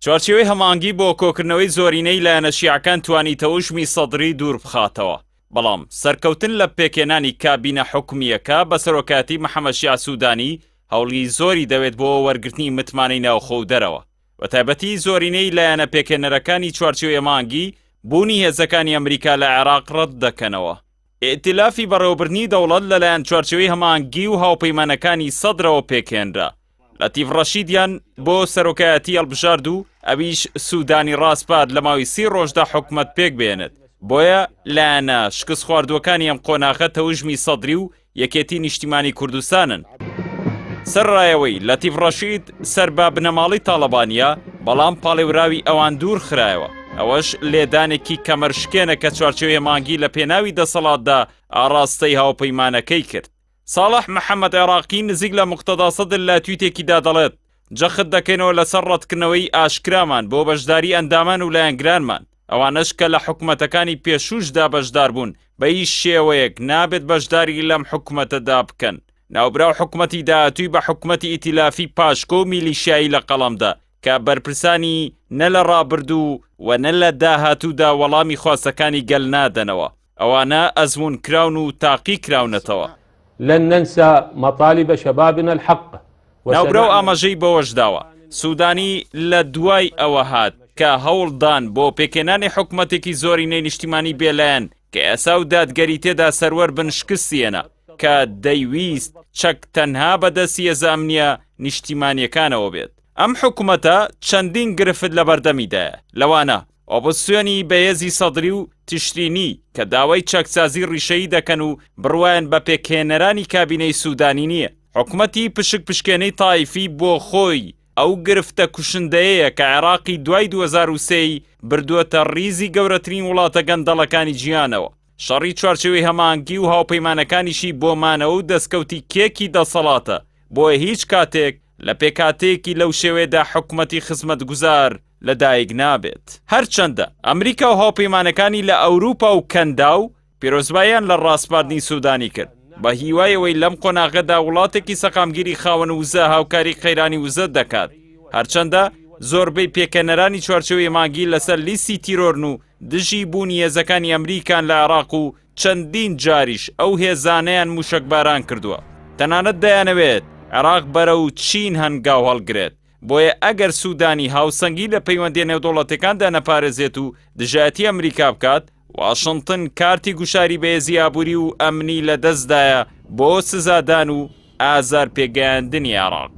چوارچێوەی هەماهەنگی بۆ کۆکردنەوەی زۆرینەی لایەنە شیعەکان توانی تەوژمی سەدری دووربخاتەوە، بەڵام سەرکەوتن لە پێکهێنانی کابینە حکومییەکە بە سەرۆکایەتی محەمەد شیاع سودانی هەوڵی زۆری دەوێت بۆ وەرگرتنی متمانەی ناوخۆ و دەرەوە، بەتایبەتی زۆرینەی لایەنە پێکهێنەرەکانی چوارچێوەی هەماهەنگی بوونی هێزەکانی ئەمریکا لە عێراق ڕەتدەکەنەوە. ئیئتیلافی بەڕێوەبردنی دەوڵەت لەلایەن چوارچێوەی هەماهەنگی و هاوپەیمانەکانی سەدرەوە پێکهێنرا. لەتیف ڕەشیدیان بۆ سەرۆکایەتی هەڵبژارد و ئەویش سوودانی ڕاسپارد لە ماوەی سی ڕۆژدا حکومەت پێکبهێنێت. بۆیە لایەنە شکستخواردووەکانی ئەم قۆناغە تەوژمی سەدری و یەکێتی نیشتیمانی کوردستانن. سەرەڕای لەتیف ڕەشید سەر بە بنەماڵەی تاڵەبانییە، بەڵام پاڵێوراوی ئەوان دوور خرایەوە، ئەوەش لێدانێکی کەمەرشکێنە کە چوارچێوەی مانگی لە پێناوی دەسەڵاتدا ئاڕاستەی هاوپەیمانەکەی کرد. ساڵح محەمەد عێراقی نزیک لە موقتەدا سەدر لە تویتێکیدا دەڵێت، جەخت دەکەینەوە لەسەر ڕەتکردنەوەی ئاشکرامان بۆ بەشداری ئەندامان و لایەنگرانمان، ئەوانەش کە لە حکومەتەکانی پێشووشدا بەشداربوون بە هیچ شێوەیەک نابێت بەشداری لەم حکومەتەدا بکەن. ناوبراو حکومەتی داهاتووی بە حکومەتی ئیتیلافی پاشکۆ و میلیشیایی لە قەڵەمدا کە بەرپرسانی نە لە ڕابردوو و نە لە داهاتوودا وەڵامی خواستەکانی گەل نادەنەوە. ئەوانە ئەزموون کراون و تاقی کراونەتەوە. لن ننسى مطالب شبابنا الحق ناوبراو ئاماژەی بەوەشداوە، سودانی لە دوای ئەوە هات کە هەوڵدان بۆ پێکهێنانی حکومەتێکی زۆرینەی نیشتیمانی بێلایەن کە یاسا و دادگەری تێدا سەروەر بن شکستی هێنا کە دەیویست چەک تەنها بە دەستی هێزە ئەمنییە نیشتیمانییەکانەوە بێت. ئەم حکومەتە چەندین گرفت لەبەردەمیدایە، لەوانە، ئۆپۆزسیۆنی بەهێزی سەدری و تشرینی کە داوای چاکسازی ڕیشەیی دەکەن و بڕوایان بە پێکهێنەرانی کابینەی سودانی نییە. حکومەتی پشک پشکێنەی تایفی بۆ خۆی ئەو گرفتە کوشندەیەیە کە عێراقی دوای 2003 ی بردووەتە ڕیزی گەورەترین وڵاتە گەندەڵەکانی جیهانەوە. شەڕی چوارچێوەی هەماهەنگی و هاوپەیمانەکانیشی بۆ مانەوە و دەستکەوتی کێکی دەسەڵاتە، بۆیە هیچ کاتێک لە پێکهاتەیەکی لەو شێوەیەدا حکومەتی خزمەتگوزار لەدایک نابێت. هەرچەندە ئەمریکا و هاوپەیمانەکانی لە ئەوروپا و کەنداو پیرۆزباییان لە ڕاسپاردنی سودانی کرد، بە هیوای ئەوەی لەم قۆناغەدا وڵاتێکی سەقامگیری خاوەن وزە هاوکاری قەیرانی وزە دەکات، هەرچەندە زۆربەی پێکهێنەرانی چوارچێوەی مانگی لەسەر لیستی تیرۆرن و دژی بوونی هێزەکانی ئەمریکان لە عێراق و چەندین جاریش ئەو هێزانەیان موشەکباران کردووە، تەنانەت دەیانەوێت عێراق بەرەو چین هەنگاو هەڵگرێت. بۆیە ئەگەر سودانی هاوسەنگی لە پەیوەندیە نێودەوڵەتیەکاندا نەپارێزێت و دژایەتی ئەمریکا بکات، واشنتن کارتی گوشاری بەهێزی ئابوری و ئەمنی لەدەستدایە بۆ سزادان و ئازار پێگەیاندنی عێراق.